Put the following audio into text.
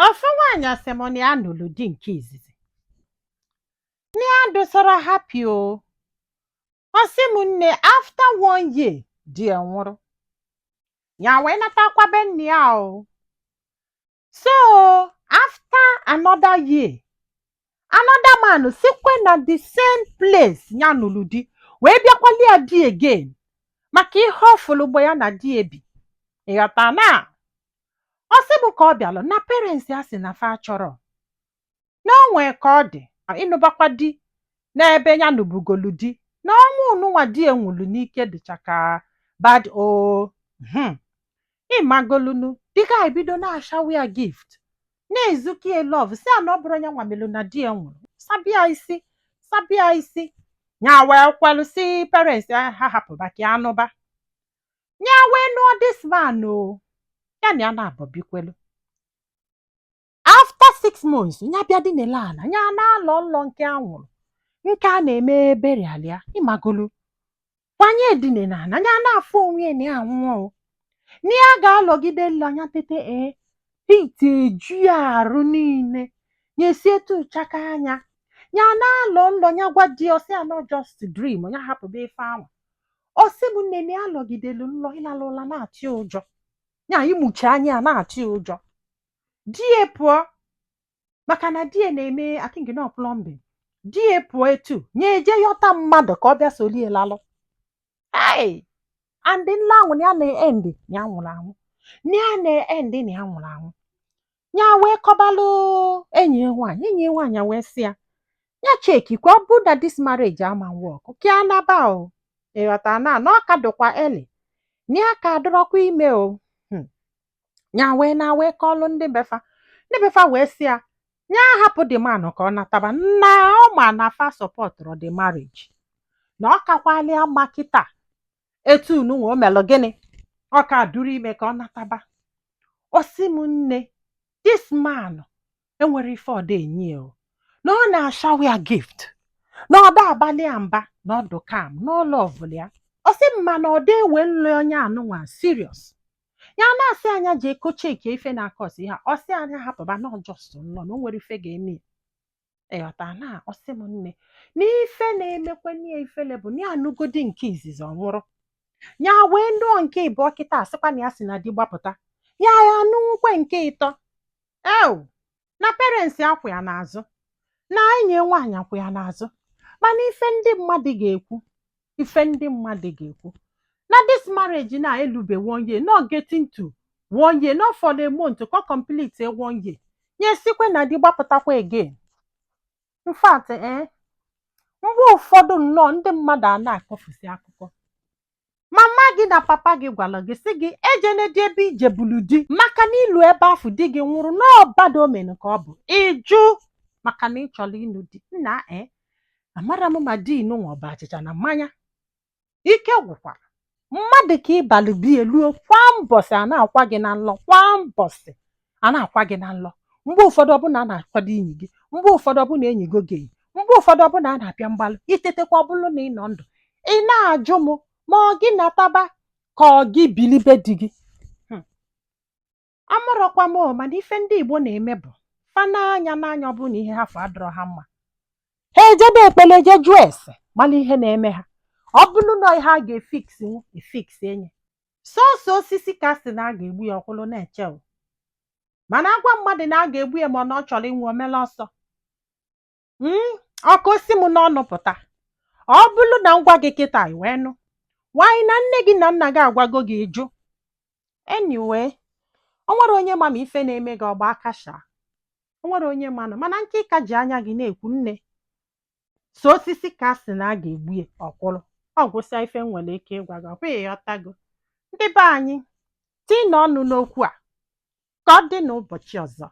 Ofu nwaanyị asị m na ya nụrụ di nke izizi, na ya dosara happy o. Ọ sị m, nne, after one year di ya nwụrụ, ya wee natakwa be nne ya o. So after another year, another man sikwe na the same place ya nụrụ di wee bịakwali ya di again, maka ihe ọ fụrụ mgbe ya na di ebi. Ịghọta na ọ sị bụ ka ọ bịalụ na parents ya si na fa chọrọ na o nwee ka ọ dị ịnụbakwa di n'ebe ya nụbugolu di, na ọnwụ nụnwa di ya nwụrụ n'ike dịcha ka bad o. Ịmagolunu dịka ebido na-ashawa ya gift, na-ezuki love, si a na ọ bụrụ ya nwamelu na di ya nwụrụ, sabia isi sabia isi. Ya wee kwelu si parents ya ha hapụba ka ya nụba. Ya wee nụọ this man o, ya na ya na-abọ bikwelu. After 6 months, ya bịa dị n'ele ala, ya na-alọ nlọ nke a nwụrụ, nke a na-eme burial ya. Ịmagolu kwanye dine na ala, ya na-afụ onwe ya na ya anwụọ o, na ya ga-alọgide nlọ ya tete, ee, heat eju ya arụ niile, ya esi etu chaka anya. Ya na-alọ nlọ, ya gwa di ya, ọsị ya not just dream, ya hapụba ife ahụ. Ọ sị m, nne, na ya lọgidelu nlọ, ịlala ụla na-atụ ya ụjọ, ya imuchi anya ya na-atụ ya ụjọ. Di ya pụọ, maka na di ya na-eme, I think no plumbing. Di ya pụọ etu nye eje yọta mmadụ ka ọ bịa solie lalụ. Hey! And nla ahụ na ya na-end na ya nwụrụ anwụ, na ya na-end na ya nwụrụ anwụ. Ya wee kọbalụ enyi ya nwaanyị. Enyi ya nwaanyị wee sị ya, ya chekikwa, ọ bụrụ na this marriage ama work, ka ya naba o. Ịghọta na ọ ka dịkwa early, na ya ka adọrọkwa ime o. Ya wee na wee kọlụ ndị befa. Ndị befa wee sị ya, ya hapụ the man ka ọ nataba, na ọ ma na fa supportụrụ the marriage, na ọ kakwalịa mma kịta etu nunwa o melụ gịnị, ọ ka duru ime ka ọ nataba. Ọ sị m, nne, this man enwere ife ọda enyi o, na ọ na-ashawa ya gift, na ọ da abalị ya mba, na ọ dụ calm, na ọ loveụlụ ya. Ọ sị m, ma na ọ da ewe nle onye anụnwa serious. Ya na-asị anya jee kocheki ife na-akọsi ihe a. Ọ sị anya hapụba, na ọ just nlọ, na o nwere ife ga-eme ya. Ịghọta na ọ sị m, nne, na ife na-emekwe ya ifele bụ na ya anụgodi nke izizi, ọ nwụrụ, ya wee nụọ nke ịbụọ kịta, asịkwa na ya si na di gbapụta ya, ya anụnwukwe nke ịtọ ew, na parents akwụ ya n'azụ, na enyi ya nwaanyị akwụ ya n'azụ. Mana ife ndị mmadụ ga-ekwu, ife ndị mmadụ ga-ekwu na this marriage na elube one year, not getting to one year, not for a month ka ọ complete one year, ya esikwe na di gbapụtakwa again. In fact, mgbe ụfọdụ nnọọ ndị mmadụ a na-akọfusi akụkọ. Mama gị na papa gị gwara gị, sị gị ejene dị ebe ijebulu di, maka na ilu ebe afụ di gị nwụrụ n'ọbado omen ka ọ bụ ịjụ, maka na ị chọrọ ịnụ di nna. Amara m ma di nụnwa ọ bụ achịcha na mmanya. Ike gwụkwara mmadụ ka ịbalị bi eluo. Kwa mbọsị a na-akwa gị na nlọ, kwa mbọsị a na-akwa gị na nlọ. Mgbe ụfọdụ ọbụna a na-akwado inyi gị, mgbe ụfọdụ ọbụna enyigo gị enyi, mgbe ụfọdụ ọbụna a na-apịa mgbalụ itetekwa, ọ bụrụ na ị nọ ndụ, ị na-ajụ m ma ọ gị nataba ka ọ gị bilibe di gị. Amụrọkwa m o, mana ife ndị Igbo na-eme bụ fa n'anya n'anya, ọ bụrụ na ihe ha fụ adọrọ ha mma, ha ejebe ekpele, je jụọ ese, mala ihe na-eme ha. Ọ bụrụ na ihe a ga-efix nwu efix enye sọsọ osisi ka a sị na a ga-egbu ya, ọkwụlụ na-eche o. Mana agwa mmadụ na a ga-egbu ya, ma ọ na ọ chọrọ inwe omele ọsọ. Ọkụ si m n'ọnụ pụta. Ọ bụrụ na m gwa gị kịta, i wee nụ nwaanyị na nne gị na nna gị agwago gị jụ. Anyway, o nwere onye ma ma ife na-eme gị ọgba aka sha, o nwere onye manụ. Mana nke ịka ji anya gị na-ekwu, nne, so osisi ka a sị na a ga-egbu ya, ọkwụrụ ọ gwụsịa. Ife m nwere ike ịgwa gị, ọ bụghị ịghọtago. Ndị be anyị, tinye ọnụ n'okwu a. Ka ọ dị n'ụbọchị ọzọ.